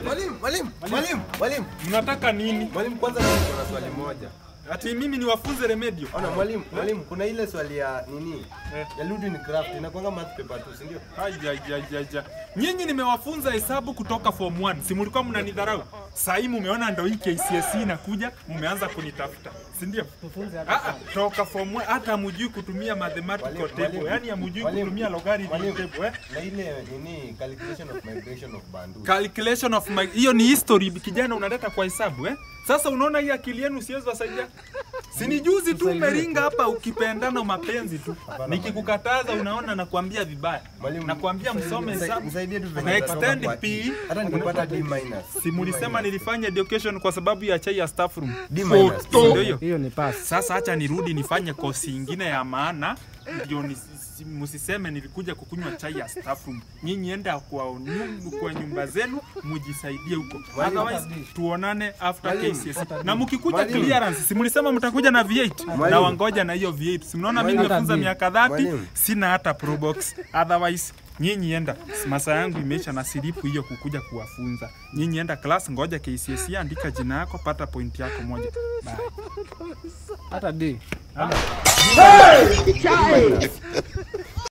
Mwalimu, mwalimu, mwalimu, mwalimu. Mnataka nini? Mwalimu, kwanza mimi niko na swali moja. Ati mimi niwafunze remedio? Ona mwalimu, mwalimu, kuna ile swali ya nini? Eh. Ya Ludwig Craft inakuanga math paper tu, si ndio? Ai. Nyinyi nimewafunza hesabu kutoka form 1. Si mlikuwa mnanidharau? Sasa hii mumeona ndio hii KCSE inakuja, mumeanza kunitafuta. Si ndio? Toka form 1 hata hamjui kutumia mathematical Mwalimu, table. mwalimu, Yaani hamjui mwalimu, kutumia logarithm mwalimu. table, eh? Na ile nini calculation of migration of Bantu. Calculation of my hiyo ni history kijana unaleta kwa hesabu, eh? Sasa unaona hii akili yenu siwezi wasaidia. Si ni juzi tu umeringa hapa ukipendana mapenzi tu. Nikikukataza unaona nakwambia vibaya. Mwalimu, Nakwambia msome hesabu. Nisaidie tu venye Na nitatoka extend kwa PE. E. Hata nikipata D minus. Si mulisema nilifanya education kwa sababu ya chai ya staff room. D minus. Si ndio hiyo? Hiyo ni pass. Sasa acha nirudi nifanye kosi ingine ya maana ndio msiseme nilikuja kukunywa chai ya staff room. Nyinyi enda kwa nyumba zenu mujisaidie huko. Mwalimu. Otherwise tuonane after Mwalimu. KCSE. Na mkikuja Mwalimu. clearance, si mlisema mtakuja na V8 Mwalimu. na wangoja na hiyo V8. Si mnaona mimi Mwalimu. nimefunza miaka 30 Mwalimu. sina hata Probox. Otherwise nyinyi enda, masaa yangu imeisha na silipu hiyo kukuja kuwafunza. Nyinyi enda class, ngoja KCSE, andika jina yako, pata point yako moja. Bye. Hata D. D minus.